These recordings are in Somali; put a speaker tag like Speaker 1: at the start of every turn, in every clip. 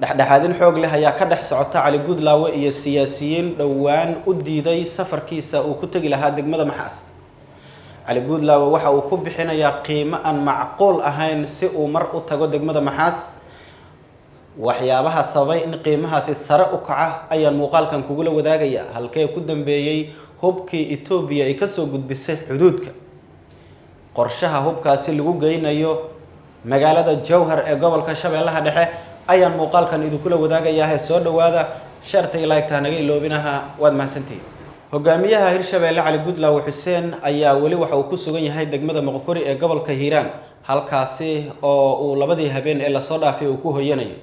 Speaker 1: Dhexdhexaadin xoog leh ayaa ka dhex socota Cali Guudlaawe iyo siyaasiyiin dhowaan u diiday safarkiisa uu ku tegi lahaa degmada Maxaas. Cali Guudlaawe waxa uu ku bixinayaa qiimo aan macquul ahayn si uu mar u tago degmada Maxaas. Waxyaabaha sababay in qiimahaasi sare u kaca ayaan muuqaalkan kugula wadaagaya. Halkee ku dambeeyey hubkii Etoobiya ay kasoo gudbisay xuduudka? Qorshaha hubkaasi lagu geynayo magaalada Jowhar ee gobolka Shabeellaha Dhexe ayaan muuqaalkan idinkula wadaagayaa. Soo dhawaada, share-ta, like-ta naga iloobinaha, waad mahadsantihiin. Hogaamiyaha Hirshabeelle Cali Gudlaawe Xuseen ayaa weli waxa uu ku sugan yahay degmada Moqokori ee gobolka Hiiraan, halkaasi oo uu labadii habeen ee lasoo dhaafay uu ku hoyanayo.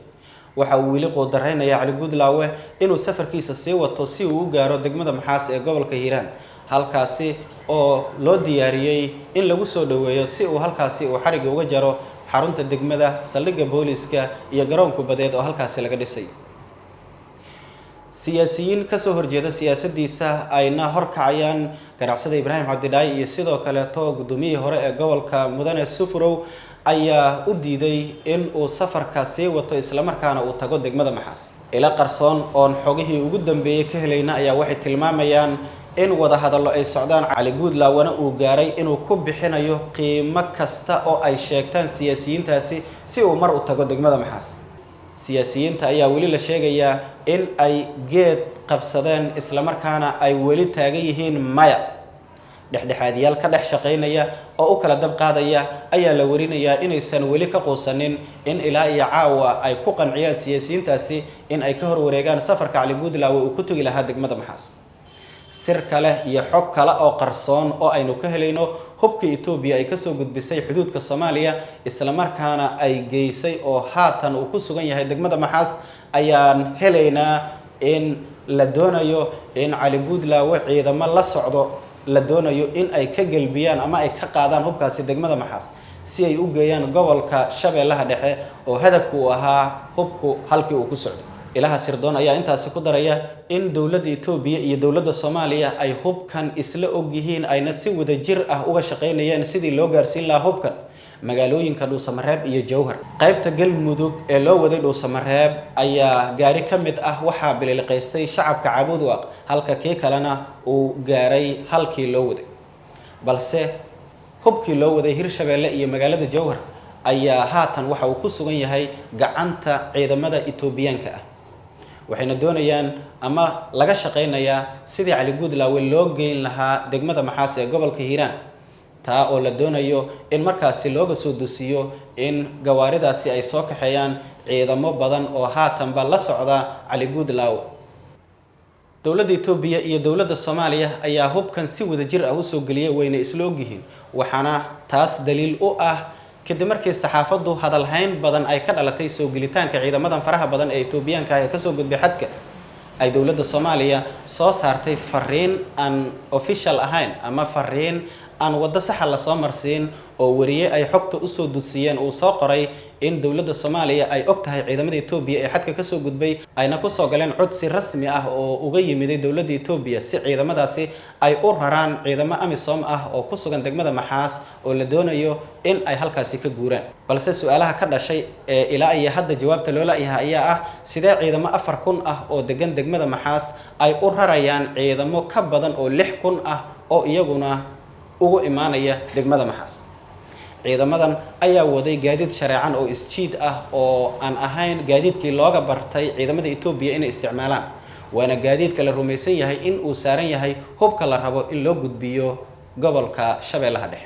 Speaker 1: Waxa uu weli quudaraynaya Cali Gudlaawe inuu safarkiisa sii wato si uu u gaaro degmada Maxaas ee gobolka Hiiraan, halkaasi oo loo diyaariyey in lagu soo dhoweeyo, si uu halkaasi uu xarigga uga jaro xarunta degmada, saldhigga booliiska iyo garoon kubadeed oo halkaasi laga dhisay. Siyaasiyiin kasoo horjeeda siyaasadiisa ayna horkacayaan ganacsada Ibraahim Cabdidhaay iyo sidoo kaleeto guddoomiyihii hore ee gobolka Mudane Sufurow ayaa u diiday in uu safarka sii wato, islamarkaana uu tago degmada Maxaas. Ilo qarsoon oon xogihii ugu dambeeyey ka helayna ayaa waxay tilmaamayaan in wada hadallo ay socdaan, Cali Guudlaawana uu gaaray inuu ku bixinayo qiimo kasta oo ay sheegtaan siyaasiyiintaasi si uu mar u tago degmada Maxaas. Siyaasiyiinta ayaa weli la sheegayaa in ay geed qabsadeen, islamarkaana ay weli taagan yihiin maya. Dhexdhexaadiyaal ka dhex shaqaynaya oo u kala dab qaadaya ayaa la warinayaa inaysan weli ka quusanin in ilaa iyo caawa ay ku qanciyaan siyaasiyiintaasi in ay ka horwareegaan safarka Cali Guudlaawe uu ku tegi lahaa degmada Maxaas. Sir kale iyo xog kale oo qarsoon oo aynu ka helayno hubka Etoobiya ay kasoo gudbisay xuduudka Soomaaliya, islamarkaana ay geysay oo haatan uu ku sugan yahay degmada Maxaas, ayaan helaynaa in la doonayo in Cali Guudlaawe ciidamo la socdo la doonayo in ay ka gelbiyaan ama ay ka qaadaan hubkaasi degmada Maxaas si ay u geeyaan gobolka Shabeellaha Dhexe, oo hadafku uu ahaa hubku halkii uu ku socdo. Ilaha sirdoon ayaa intaasi ku daraya in dowladda Etoobiya iyo dowladda Soomaaliya ay hubkan isla og yihiin, ayna si wada jir ah uga shaqaynayeen sidii loo gaarsiin lahaa hubkan magaalooyinka Dhuusamareeb iyo Jowhar. Qaybta Galmudug ee loo waday Dhuusamareeb ayaa gaari ka mid ah waxaa bililiqaystay shacabka Caabudwaaq, halka kii kalena uu gaaray halkii loo waday. Balse hubkii loo waday Hirshabeelle iyo magaalada Jowhar ayaa haatan waxa uu ku sugan yahay gacanta ciidamada Etoobiyaanka ah, waxayna doonayaan ama laga shaqaynayaa sidii Cali Guudlaawe loo geyn lahaa degmada Maxaas ee gobolka Hiiraan, taa oo la doonayo in markaasi looga soo dusiyo in gawaaridaasi ay soo kaxeeyaan ciidamo badan oo haatanba la socda Cali Guudlaawe. Dowladda Etoobiya iyo dowladda Soomaaliya ayaa hubkan si wada jir ah usoo geliyay, wayna isla ogyihiin. Waxaana taas daliil u ah kadib markii saxaafaddu hadalhayn badan ay ka dhalatay soo gelitaanka ciidamadan faraha badan ee Etoobiyaanka ah ee kasoo gudbay xadka, ay dowladda Soomaaliya soo saartay fariin aan official ahayn ama fariin aan waddo saxa lasoo marsiin oo wariye ay xogta usoo dusiyeen uu soo qoray in dowladda Soomaaliya ay og tahay ciidamada Etoobiya ee xadka kasoo gudbay, ayna kusoo galeen codsi rasmi ah oo uga yimiday dowladda Etoobiya si ciidamadaasi ay u raraan ciidamo AMISOM ah oo ku sugan degmada Maxaas oo la doonayo in ay halkaasi ka guuraan. Balse su-aalaha ka dhashay ee ilaa iyo hadda jawaabta loo la-yahay ayaa ah: sidee ciidamo 4000 ah oo degan degmada Maxaas ay u rarayaan ciidamo ka badan oo 6000 ah oo iyaguna ugu imaanaya degmada Maxaas? Ciidamadan ayaa waday gaadiid shareecan oo isjiid ah oo aan ahayn gaadiidkii looga bartay ciidamada Etoobiya inay isticmaalaan, waana gaadiidka la rumaysan yahay in uu saaran yahay hubka la rabo in loo gudbiyo gobolka Shabeellaha Dhexe.